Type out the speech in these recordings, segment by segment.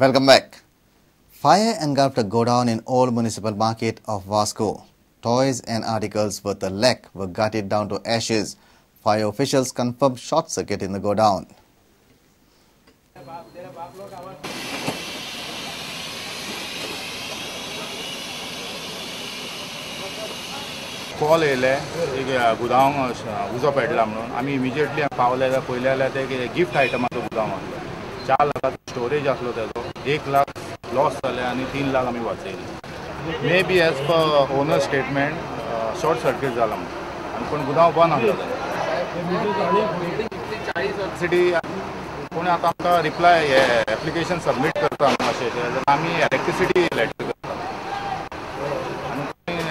Welcome back. Fire engulfed a godown in Old Municipal Market of Vasco. Toys and articles worth a lakh were gutted down to ashes. Fire officials confirmed short circuit in the godown. Call येयले एक गुदांव उजो पेटला म्हणून आमी immediately पावले जाल्यार पयले जाल्यार ते गिफ्ट आयटमाचो गुदांव आसलो. 4 लाखाचो स्टोरेज आसलो तेजो. 1 लाख लॉस जाले आनी 3 लाख आमी वाचयले. May be as per owner statement short circuit जाला म्हणून, आनी पूण गुदांव बंद आसलो. इलेक्ट्रिसिटी कोणी आतां आमकां रिप्लाय हे एप्लिकेशन सबमीट करता अशें अशें जाल्यार आमी इलेक्ट्रिसिटी लेटर करता आनी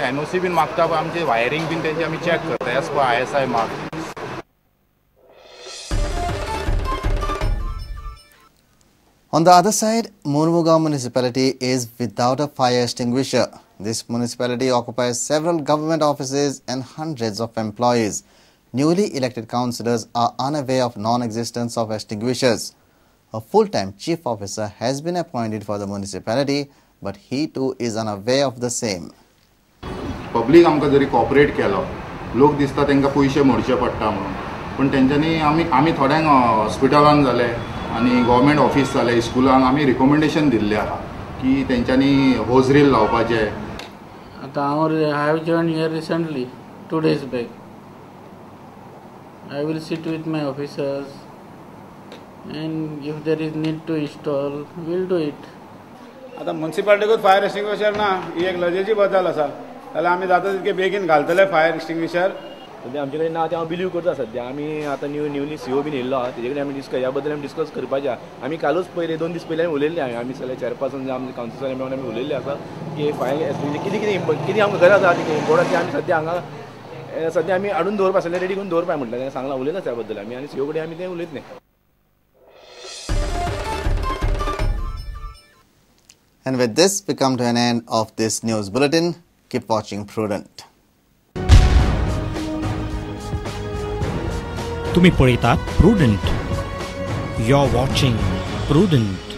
एनओसी बीन मागता, आमचे वायरींग बीन तेंची आमी चॅक करता as per ISI mark. On the other side, Mormugao municipality is without a fire extinguisher. This municipality occupies several government offices and hundreds of employees. Newly elected councillors are unaware of non-existence of extinguishers. A full-time chief officer has been appointed for the municipality, but he too is unaware of the same. Public आमकां जरी cooperate केलो, लोक दिसता तांकां पयशे मोडचे पडटा म्हणून, पूण तेंच्यांनी आमी थोड्यांक हॉस्पिटलान जाले आनी गव्हर्मेंट ऑफिस जाले, स्कुलान आमी रिकमेंडेशन दिल्लें आहा की तेंच्यांनी होज रील लावपाचें. आतां हांव I have join here recently 2 days back. I will sit with my officers and if there is need to install will do it. आतां म्युनिसिपालिटीकूच फायर एक्सटिंग्विशर ना, ही एक लजेची गजाल आसा. जाल्यार आमी जाता तितके बेगीन घालतले फायर एक्सटिंग्विशर. सद्या आमचे कडेन ना तें हांव बिलीव करता. सद्या आमी आतां न्यूली सीओ बीन येयल्लो आहा, तेजे कडेन आमी डिस्कस ह्या बद्दल आमी डिस्कस करपाचें आहा. आमी कालूच पयले 2 दीस पयलीं आमी उलयल्ले, आमी सगळे चेअरपर्सन आमचे कावन्सिलर मेळून आमी उलयल्ले आसा की फायर एक्सटिंग्विशर कितें कितें कितें आमकां गरज आहा ती इम्पोर्टंट ती आमी सद्या हांगा सद्या आमी हाडून दवरपा सगळें रेडी करून दवरपा म्हटलें तें सांगलां, उलयलां त्या बद्दल आमी आनी सीओ कडेन आमी तें उलयतले. And with this, we come to an end of this news bulletin. Keep watching Prudent. तुम्ही पळयतात Prudent. You're watching Prudent.